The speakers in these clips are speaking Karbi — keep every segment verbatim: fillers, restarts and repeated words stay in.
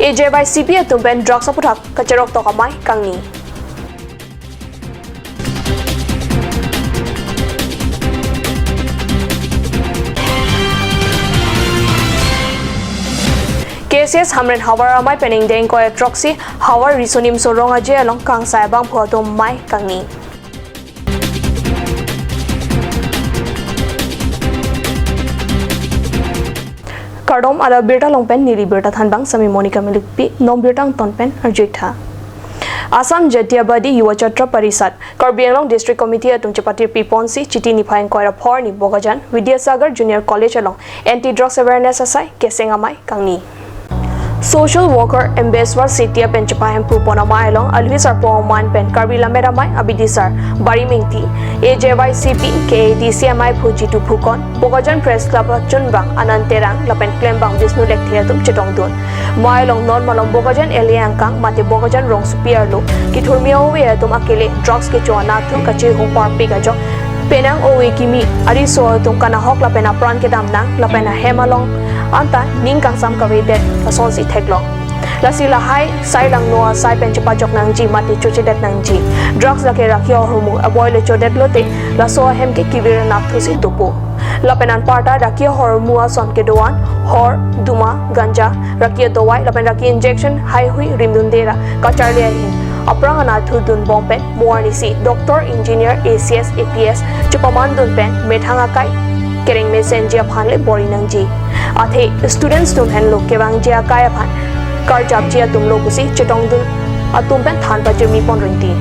A J Y C P atum pen drugs aputhak kacheroktok amei kangni. K S S Hamren havar amei pen ingdeng ingkoi ra throksi havar Riso Nimso Rong Aje along kangsai abangphu atum amei kangni. Kardom, adap birta along pen neli birta thanbang Sami Monica Milukpi, non birta angton pen arju-ik tha. Assam Jatiyatabadi Yuva Chhatra Parishad, Karbi Anglong District Committee atum chepatirpi ponsi Chiti niphai ingkoi ra pho arni Bokajan Vidyasagar Junior College along Anti Drugs Awareness asai keseng amei kangni. Social worker Ambaswar Setia pen chepahemphu pon amei along alwi sarpo aman pen Karbi Lammet Amei abidisar Barim Ingti, A J Y C P K A D C ameiphu Jitu Phukan, Bokajan Press Club achunbang Anand Terang lapen klembang Bisnu Lekthe atum chetongdun. Amei along non malom Bokajan L A angkang mate Bokajan rongsopi arlo kethurmi ove atum akele drugs kecho anatthu kachehung parpik ajok penang ove kimi ariso atum kanahok lapen apran kedam nang lapen ahem along anta ning kangsam kavedet lasonsi theklong. Lasi lahai sai langno asai pen chepajok nangji mate chochedet nangji. Drugs lake raki ahormu aboi le chodet lote laso ahem ke kevir anatthu si dopo. Lapen anparta raki ahormu ason kedo-an, hor, duma, ganja, raki adovai lapen raki injection haihui rimdunde ra kacharli ahin aphrang anatthu dunbom pen mo arnisi doctor, engineer, A C S, A P S chepamandun pen methang akai kereng mesenji aphan le bor-i nangji. Athe students atum henlo kevangji akai aphan karjapji atum lo pusi chetongdun atum pen than pajirmi pon rinti.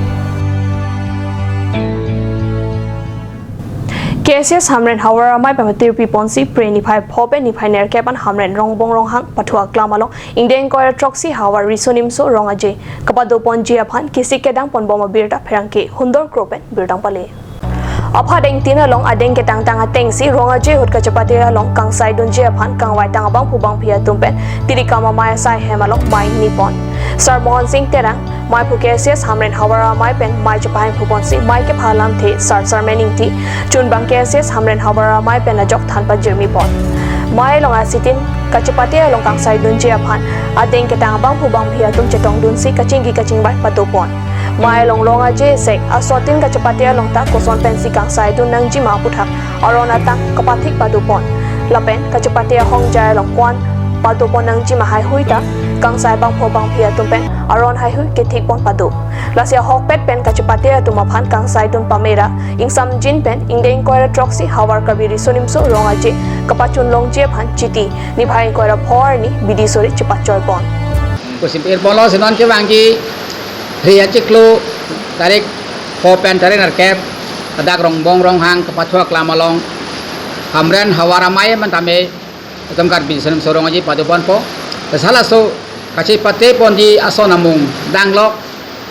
K S S Hamren havar amei pen patirpi ponsi Phre niphai pho pen niphai nerkep an Hamren Rongbong Ronghang Pathua Klam along ingdeng ingkoi ra throksi havar Riso Nimso Rong Aje kapado ponji aphan kesik kedang ponbom abirta pherangke Hundor Kro pen birta pale. Apha dengtin along adeng ketangtang atengsi Rong Aje ahut kachepate along kangsai dunji aphan kangvaitang abangphu bangphi atum pen tirikam amei asai hem along mei ni pon. Sar Mohan Singh Terang, meiphu K S S Hamren havar amei pen mei chepahemphu ponsi mei kepha alamthe Sar Sarmen Ingti, chunbang K S S Hamren havar amei pen ajok than pajirmi pon. Mei along asitin kachepate along kangsai dunji aphan adeng ketang abangphu bangphi atum chetongdunsi kachingki kachingvai pado pon. Mei along Rong Aje sek asotin kachepate along ta koson pensi kangsai dun nangji ma aputhak aron atang kapathik pado pon. Lapen kachepate ahongjai along ko-an pado pon nangji ma haihui ta kangsai abangphu bangphi atum pen aron haihui kethik pon pado. Lasi ahokpet pen kachepate atum aphan kangsai dun pame ra ingsamjin pen ingdeng ingkoi ra throksi havar Karbi Riso Nimso Rong Aje kapachun longji aphan Chiti niphai ingkoi ra pho arni bidi suri chepachoi pon. Pusi pir ponlo si non kevangji Phre achiklo tarik pho pen tarik nerkep ladak Rongbong Ronghang Pathua Klam along Hamren havar amei pen tame itum Karbi Riso Nimso Rong Aje pado ponpo. Lasi laso kachepate ponji ason amung danglok,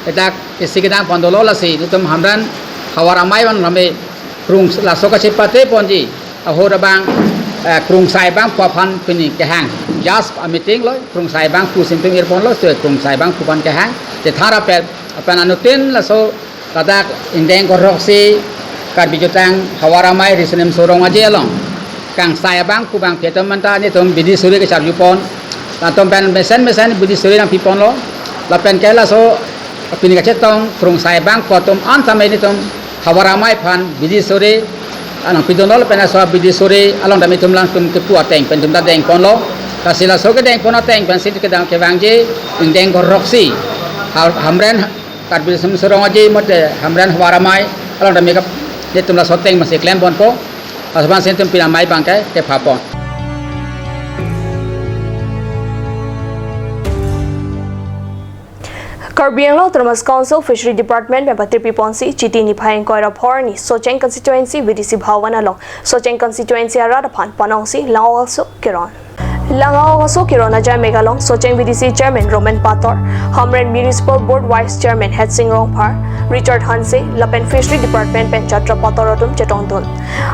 ladak kesik kedang pon dolo. Lasi itum Hamren havar amei pen tame krung laso kachepate ponji ahut abang, eh, krungsai abangphu aphan pini kehang. Just a meeting lo, krungsai abangphu si itum pir ponlo, so krungsai abangphu aphan kehang. Chethan rapet aphan anuttin laso ladak ingdeng ingkoi ra throksi Karbi Jutang havar amei Riso Nimso Rong Aje along kangsai abangphu bangphi atum anta nelitum bidi suri kacharju pon. Latum pen mesen mesen bidi suri nangpi ponlo. Lapen ke laso pini kachetong krungsai abangphu atum an tame nelitum havar amei aphan bidi suri nangpi dunlo, lapen laso bidi suri along tame itum alangtum kepu ateng pen itum ta deng ponlo. Lasi laso kedeng pon ateng pensi kedang kevangji ingdeng ingkoi ra throksi Ha-, Hamren Karbi Riso Nimso Rong Aje mate Hamren havar amei along tame kap nelitum laso ateng masi klem ponpo. Laso aphan si itum pini amei abang ke kepha pon. Karbi Anglong Autonomous Council Fishery Department pen patirpi ponsi Chiti niphai ingkoi ra pho arni Socheng Constituency V D C Bhavan along Socheng Constituency arat aphan panongsi Langok Aso keron. Langok Aso keron ajai mek along Socheng V D C Chairman Roman Pator, Hamren Municipal Board Vice Chairman Hetsing Rongphar, Richard Hanse, lapen Fishery Department pen chatra pator atum chetongdun.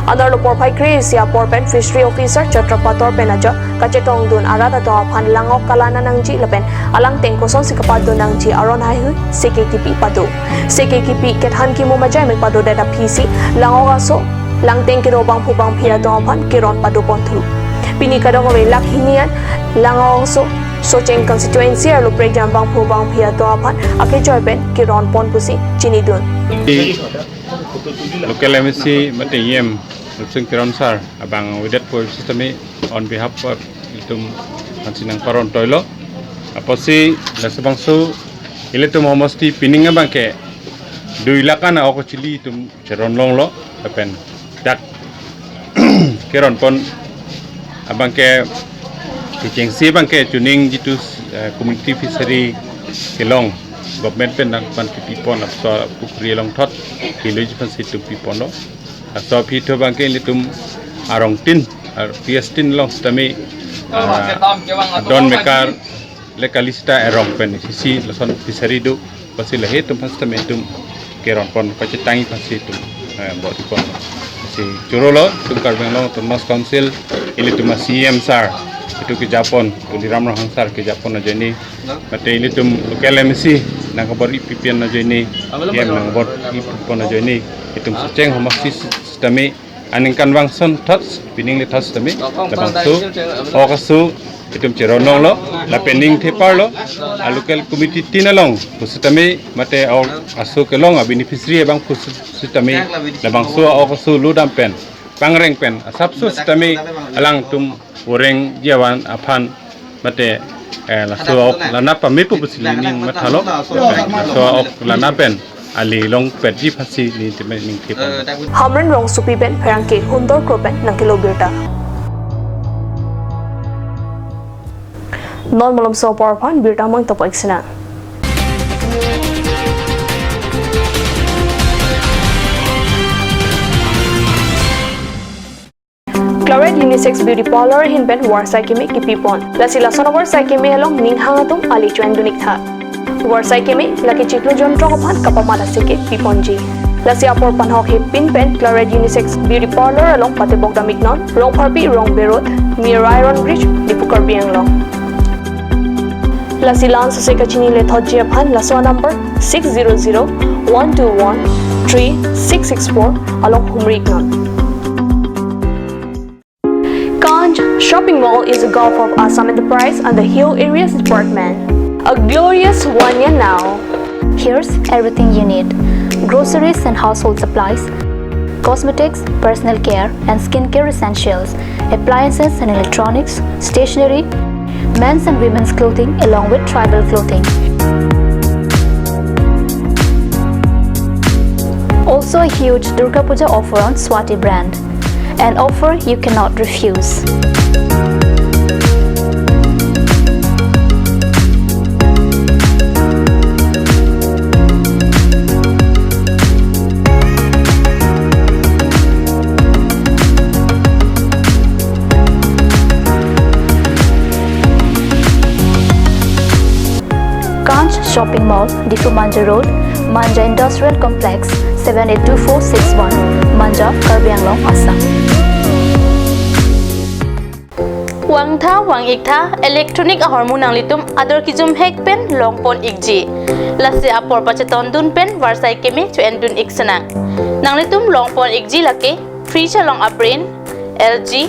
Anerlo porphai kre-isi apor pen Fishery Officer, chatra pator pen ajok kachetongdun arat atum aphan langok kalana nangji lapen alangteng kosonsi kapadun nangji aron haihui seke kipi pado. Seke kipi kethan kimu majai mek padodet aphi si Langok Aso langteng kedo bangphu bangphi atum aphan keron pado ponthu. Pini kadokave lak hini an Langok Aso Socheng constituency arlo prejam bangphu bangphi atum aphan akechoi pen keron pon pusi chinidun. Local M A C mate E M Rupsing Teron sir abang avedet pusitame on behalf of ilitum aphansi nangparon toilo. Apotsi laso bangso ilitum homosti pining abangke dui lakh an a-ok kachili itum cheron longlo, lapen dak keron pon abangke kechengsi abangke chuning jitu, eh, community fishery kelong government pen nangpan kepi pon laso pukhuri along thot keloiji aphansi itum pi ponlo. Laso aphi thu abangke ilitum arong tin, ar-, P S tin along sitame, ah, Don Mekar le Kalista erong pen isi lason fishery do, apotsi lahei atum aphan sitame itum keron pon pachetangji aphansi itum, eh, bor-i pon. Si chorolo itum Karbi Anglong Autonomous Council, ilitum a-C E M sir, itum kejapon, Tuliram Ronghang sir kejapon ajoine, mate ilitum local M A C nangkabor-i pi pon ajoine, E M nangkabor-i pi pon ajoine, itum Socheng homosti sitame aningkanvang ason thot, pining le thot sitame labangso ok aso itum cheron longlo, lapen ning theparlo, a-local committee tin along pusitame mate ok aso kelong a-beneficiary abang pusitame labangso ok aso lodam pen pangreng pen asapso sitame alangtum oreng jawan aphan mate, eh, laso ok lana pame pu pusi ning mathalo, laso ok lana pen ali longpetji aphansi neli tame ning thepon. Hamren Rongsopi pen pherangke Hundor Kro pen nangkelo birta. Non malomso apor aphan birta mang topo iksina. Claret Unisex Beauty Parlour ahin pen varsai keme kipi pon. Lasi lason avarsai keme along ning hang atum ali choendun iktha. Varsai keme lake chiklo jontrok aphan kapamat asai ke pi ponji. Lasi apor panhok hepin pen Claret Unisex Beauty Parlour along patebok dam iknon, Rongpharpi Rongbe Road, near Iron Bridge, Diphu Karbi Anglong. Lasi la-an sose kachini lethotji aphan laso number six zero zero one two one three six six four along humri iknon. Kanch Shopping Mall is a gulf of Assam Enterprise and the Hill Areas Department. A glorious one year now. Here's everything you need: groceries and household supplies, cosmetics, personal care and skincare essentials, appliances and electronics, stationery, men's and women's clothing along with tribal clothing. Also a huge Durga Puja offer on Swati brand. An offer you cannot refuse. Kanch Shopping Mall, Diphu Manja Road, Manja Industrial Complex, seven eight two four six one, Manja, Karbi Anglong, Assam. Vangtha vang-iktha electronic ahormu nanglitum ador kejum hek pen longpon ikji. Lasi apor pachetondun pen varsai keme choendun iksinang. Nanglitum longpon ikji lake fridge along a-brand L G,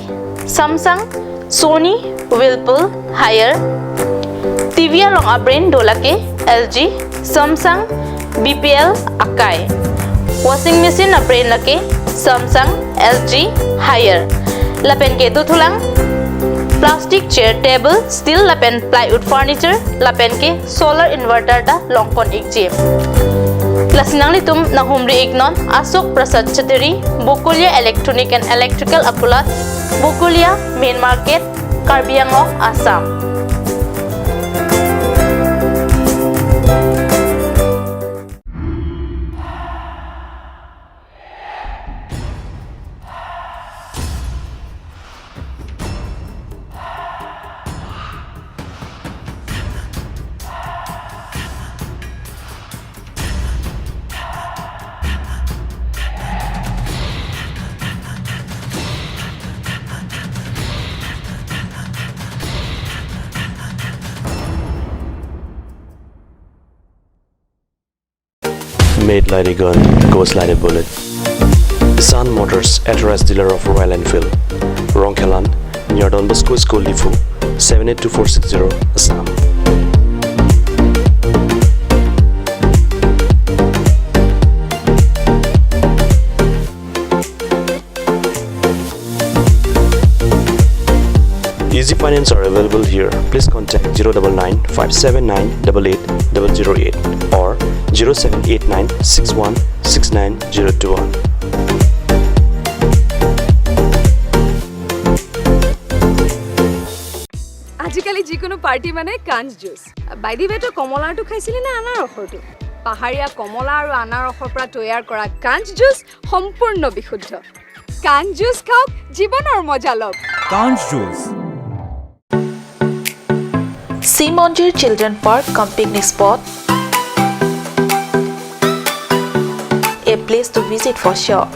Samsung, Sony, Whirlpool, Haier. T V along a-brand do lake L G, Samsung, B P L, Akai. Washing machine a-brand lake Samsung, L G, Haier. Lapen ke dothulang plastic chair, table, steel lapen plywood furniture, lapen ke solar inverter ta longpon ikji. Lasi nanglitum nanghumri iknon Ashok Prasad Chattery, Bokolia Electronic and Electrical Akulat, Bokolia Main Market, Karbi Anglong, Assam. Made like a gun, goes like a bullet. Sun Motors, authorized dealer of Royal Enfield, Rongkhelan, near Don Bosco School, Diphu, seven eight two four six zero, Assam. Easy finance are available here. Please contact zero double nine five seven nine double eight double zero eight or zero seven eight nine six one six nine zero two one. আজিকালি যিকোনো পাৰ্টি মানে কাঞ্চ juice. By the ৱে, তই কমলাৰটো খাইছিলি নে আনাৰসৰটো? পাহাৰীয়া কমলা আৰু আনাৰসৰ পৰা তৈয়াৰ কৰা কাঞ্চ জুচ সম্পূৰ্ণ বিশুদ্ধ। কাঞ্চ জুচ খাওক, জীৱনৰ মজা লওক। Kanch juice. Simonjir Children Park cum picnic spot. A place to visit for sure.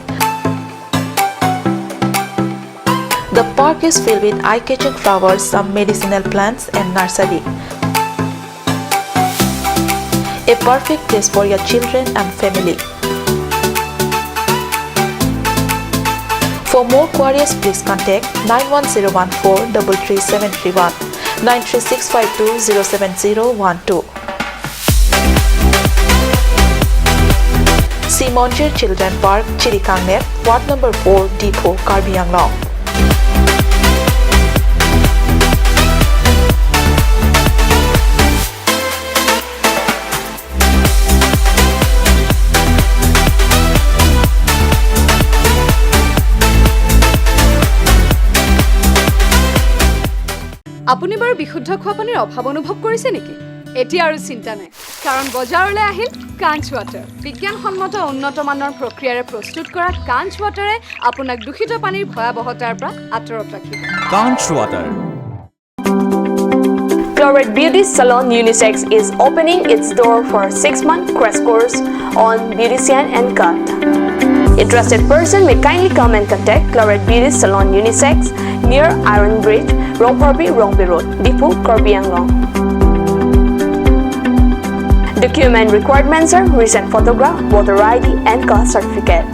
The park is filled with eye-catching flowers, some medicinal plants and nursery. A perfect place for your children and family. For more queries, please contact nine one zero one four double three seven three one, nine three six five two zero seven zero one two. Simonjir Children Park, Chirikangner, Ward number four, Diphu, Karbi Anglong. আপুনি বাৰু বিশুদ্ধ খোৱা পানীৰ অভাৱ অনুভৱ কৰিছে নেকি? এতিয়া আৰু চিন্তা নাই, কাৰণ বজাৰলৈ আহিল কাঞ্চ ৱাটাৰ। বিজ্ঞানসন্মত উন্নত মানৰ প্ৰক্ৰিয়াৰে প্ৰস্তুত কৰা কাঞ্চ ৱাটাৰে আপোনাক দূষিত পানীৰ ভয়াৱহতাৰ পৰা আঁতৰত ৰাখিব। Kanch water. Cloret Beauty Salon Unisex is opening its door for six-month crash course on beautician and cut. Interested person may kindly come and contact Cloret Beauty Salon Unisex near Iron Bridge, Rongphorbi, Rongbe Road, Diphu, Karbi Anglong. Document requirements are recent photograph, voter I D, and caste certificate.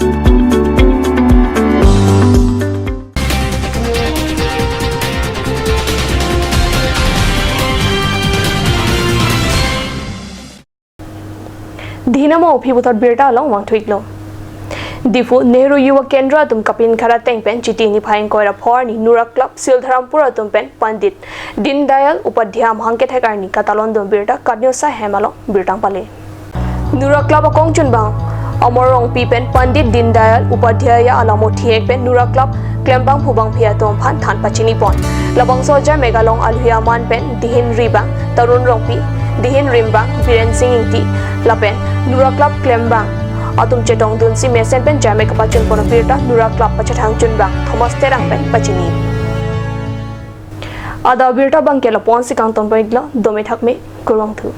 Dhinama uphi puthot birta along vangthuiklo. Diphu Nehru Yuva Kendra atum kapin khara teng pen Chiti niphai ingkoi ra pho arni Nura Club Sildharampur atum pen Pandit Dindayal Upadhyaya amahang kethek arni katalon dun birta Katniosa hem along birta pale. Nura Club akongchunbang Amar Rongpi pen Pandit Dindayal Upadhyaya alamo thihek pen Nura Club klembang phubangphi atum aphan than pachini pon. Labangso ajai mega along alui aman pen dihin ribang Tarun Rongpi, dihin rimbang Biren Sing Ingti, lapen Nura Club klembang atum chetong dunsi mesen pen jaime kapachun pon abirta Nura Club pachethang chunbang Thomas Terang pen pachini. Adap abirta abangke lapu-an si kangton pon-iklo, dome thakme, kurvangthu.